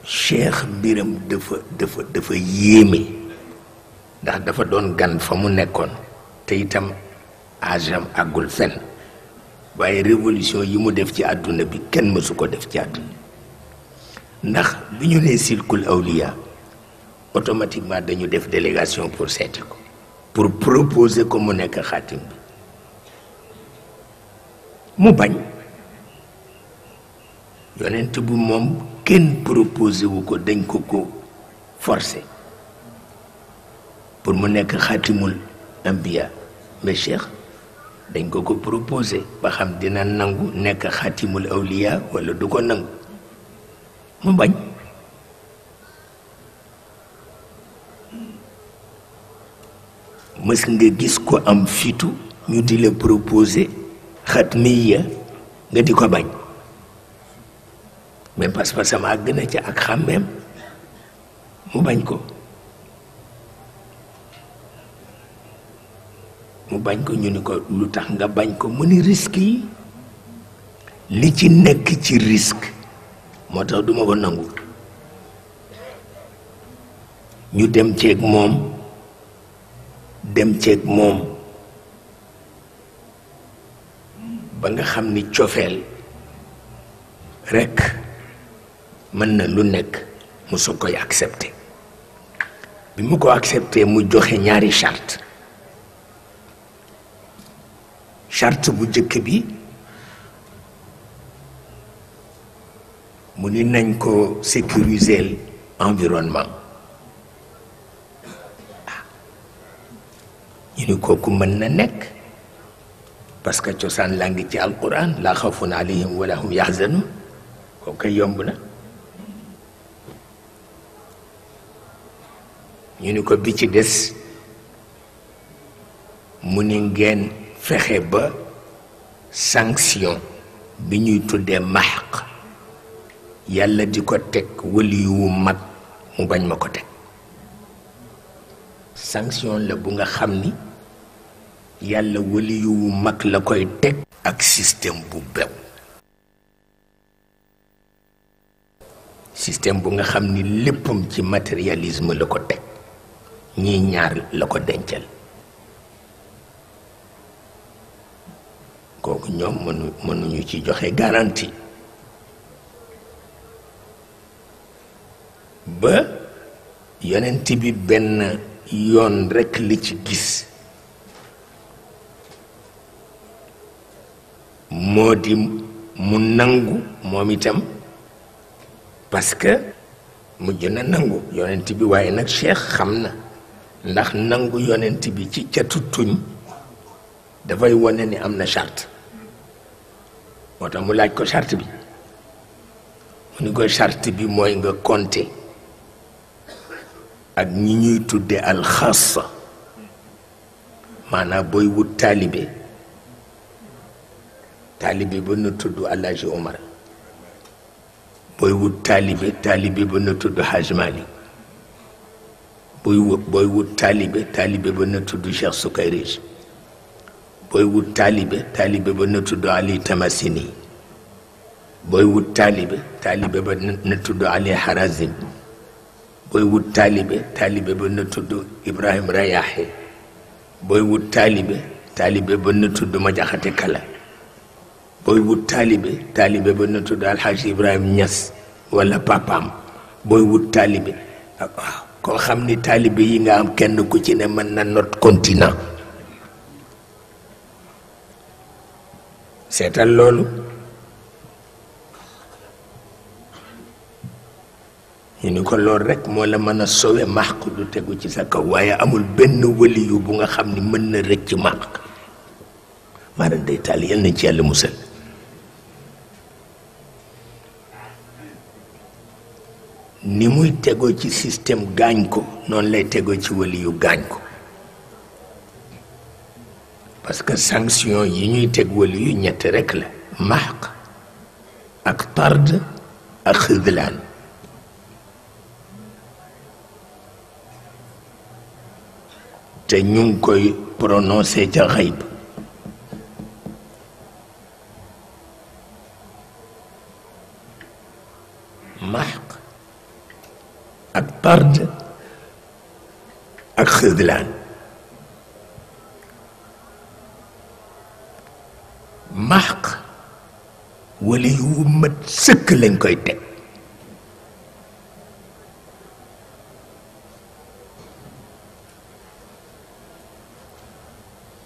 cheikh mbiram dafa yéeme ndax dafa doon gan fa mu nekkoon te itam agam àggul fenn waaye révolution yi mu def ci àdduna bi kenn mësu ko def ci àdduna ndax bi ñu nee silkul awliya automatiquement dañu def délégation pour seeti ko pour proposer ko mu nekk xaatim bi mu bañ yonent bu moom kenn proposé wu ko dañ ko forcé pour mu nekk xaatimul ambiya mais cheikh dañ ko proposé ba xam dina nangu nekk xaatimul awliya wala du ko nangu mu bañ mës nga gis ko am fitu ñu di la proposé xatmiya nga di ko bañ mais parce que sama àgg na ci ak xàmmeem mu bañ ko ñu ni ko lu tax nga bañ ko mu ni risque yi li ci nekk ci risque moo tax duma ko nangu ñu dem ceeg moom ba nga xam ni cofeel rekk mën na lu nekk mu su koy accepté bi mu ko accepté mu joxe ñaari charte bu jëkk bi mu ni nañ ko sécuriser environnement ñu ni kooku mën na nekk parce que cosaan laa ngi ci alquran laa xawfun alayhim wala hum yaxzanun kooku yomb na ñu ni ko bi ci des mu ni ngeen fexe ba sanction bi ñuy tuddee mahq yàlla di ko teg wali wu mag mu bañ ma ko teg sanction la bu nga xam ni yàlla wali wu mag la koy teg ak système bu bew système bu nga xam ni léppam ci matérialisme la ko teg ñii ñaar la ko dencal kooku ñoom mënuñu ci joxe garantie ba yonent bi benn yoon rekk li ci gis moo di mu nangu moom itam parce que mujj na nangu yonent bi waaye nag cheikh xam na ndax nangu yonent bi ci catu tuñ dafay wane ni am na charte moo tax mu laaj ko charte bi mu ni ko charte bi mooy nga compter ak ñi ñuy tudde alxaasa maanaam booy wut taalibe ba na tudd Alaaji Omar booy wut taalibe ba na tudd Haj Malik booy wut taalibe ba na tudd Cheikh Sukayrij booy wut taalibe ba na tudd Ali Tamasini booy wut taalibe ba na tudd Ali Harazim booy wut taalibe ba na tudd Ibrahim Rayahi booy wut taalibe ba na tudd Majaxate Kala booy wut taalibe ba na tudd Alxaaji Ibrahim Ñas wala papaam booy wut taalibe koo xam ni taalibe yi nga am kenn ku ci ne mën na not continent seetal loolu ñu ni ko loolu rekk moo la mën a sowe màq du tegu ci sa kaw waaye amul benn waliyu bu nga xam ni mën na rëcc màq maanaam day taal yal nañ ci yàlla musal ni muy tegoo ci système gaañ ko noonu lay tegoo ci waliyu gaañ ko parce que sanction yi ñuy teg waliyu ñett rekk la mahq ak tard ak xidlaan te ñu ngi koy prononcé ca xayb mahq ak tard ak xidlaan maxq wali yu mat sëkk lañ koy teg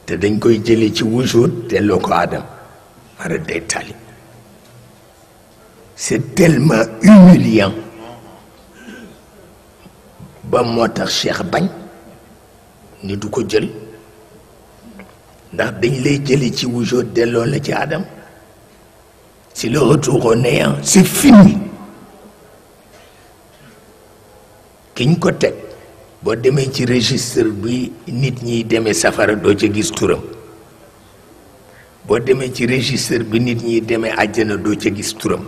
te dañ koy jële ci wujud delloo ko Adam mara day tali c'est tellement humiliant ba moo tax Cheikh bañ ni du ko jël ndax dañ lay jële ci wujud delloo la ci Adam c'est le retour au néant c'est fini kiñ ko teg boo demee ci registre bi nit ñiy demee safara doo ca gis turam boo demee ci registre bi nit ñiy demee àjjana doo ca gis turam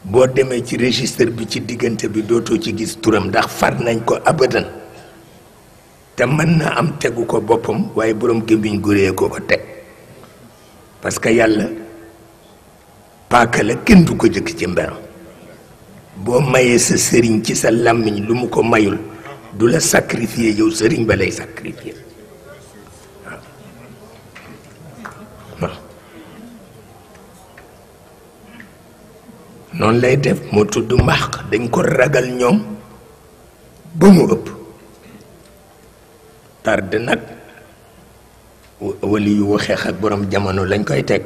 boo demee ci registre bi ci diggante bi dootoo ci gis turam ndax far nañ ko abadan te mën na am tegu ko boppam waaye boroom gémmiñ guree ko teg parce que yàlla paaka la kenn du ko jëkk ci mberam boo mayee sa sëriñ ci sa làmmiñ lu mu ko mayul du la sacrifier yow sëriñ ba lay sacrifier waaw noonu lay def moo tudd maxq dañ ko ragal ñoom ba mu ëpp tarde nag wali yu waxeex ak borom jamono lañ koy teg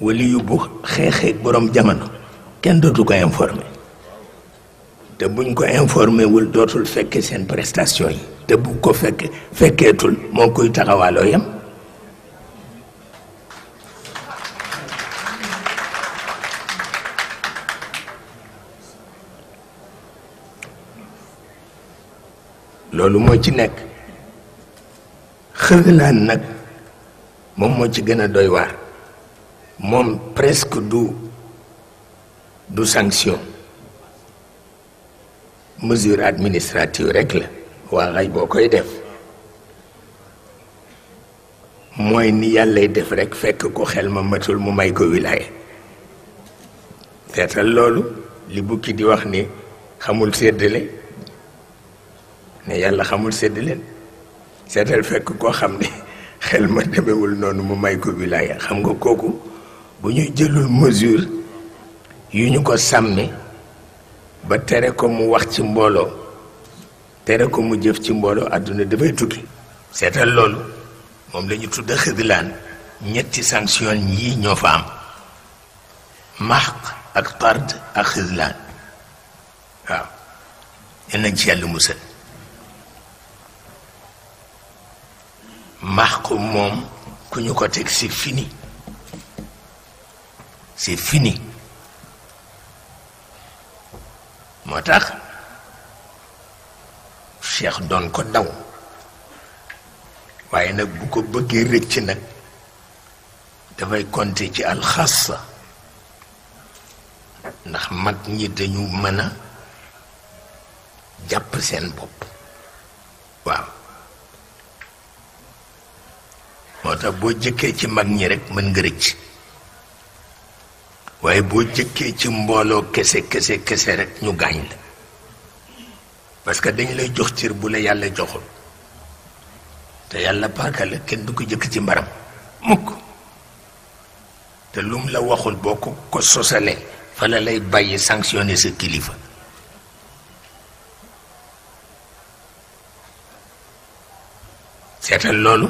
wali yu bu xeexee borom jamono kenn dootu ko informé te buñ ko informé wul dootul fekke seen prestation yi te bu ko fekkeetul moo koy taxawaaloo yam loolu moo ci nekk xëglaan nag moom moo ci gën a doy waar moom presque du sanction mesure administrative rek la waa xay boo koy def mooy ni yàllay def rek fekk ko xel ma matul mu may ko wilaaye seetal loolu li bukki di wax ni xamul séddale ne yàlla xamul séddale seetal fekk koo xam ne xel ma demewul noonu mu may ko wilaaye xam nga kooku bu ñu jëlul mesure yu ñu ko sàmme ba tere ko mu wax ci mbooloo tere ko mu jëf ci mbooloo àdduna dafay tukki seetal loolu moom la ñu tudd xidlaan ñetti sanction yii ñoo fa am maxq ak tard ak xidlaan waaw yal nañ ci yàlla musal maxq moom ku ñu ko teg c'est fini c'est fini moo tax Cheikh doon ko daw waaye nag bu ko bëggee rëcc nag dafay compter ci alxassa ndax mag ñi dañu mën a jàpp seen bopp waaw moo tax boo jëkkee ci mag ñi rek mën nga rëcc waaye boo jëkkee ci mbooloo kese rek ñu gaañ la parce que dañ lay jox cër bu la yàlla joxul te yàlla paaka la kenn du ko jëkk ci mbaram mukk te lum la waxul boo ko sosalee fa la lay bàyyi sanctionner sa kilifa seetal loolu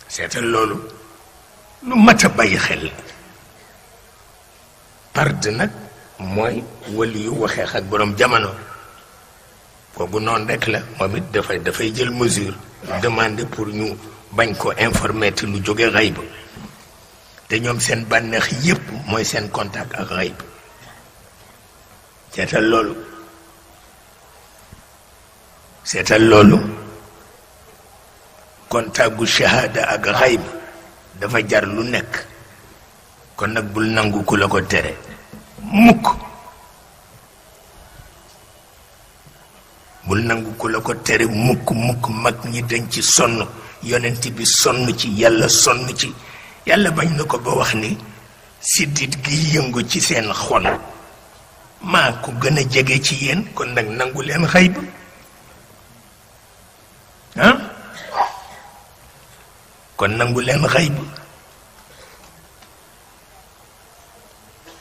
seetal loolu lu mat a bàyyi xel la tard nag mooy wali yu waxeex ak borom jamono kooku noonu rek la moom it dafay jël mesure demander pour ñu bañ ko informer te lu jóge xayb te ñoom seen bànneex yépp mooy seen contact ak xayb seetal loolu seetal loolu contact gu shahada ak xayb dafa jar lu nekk kon nag bul nangu ku la ko tere mukk bul nangu ku la ko tere mukk mag ñi dañ ci sonn yonent bi sonn ci yàlla sonn ci yàlla bañ na ko ba wax ni siddit gi yëngu ci seen xol maa ko gën a jege ci yéen kon nag nangu leen xayb ah kon nangu leen xayb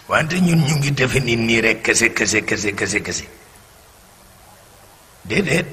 wante ñun ñu ngi defe ni nii rek kese déedéet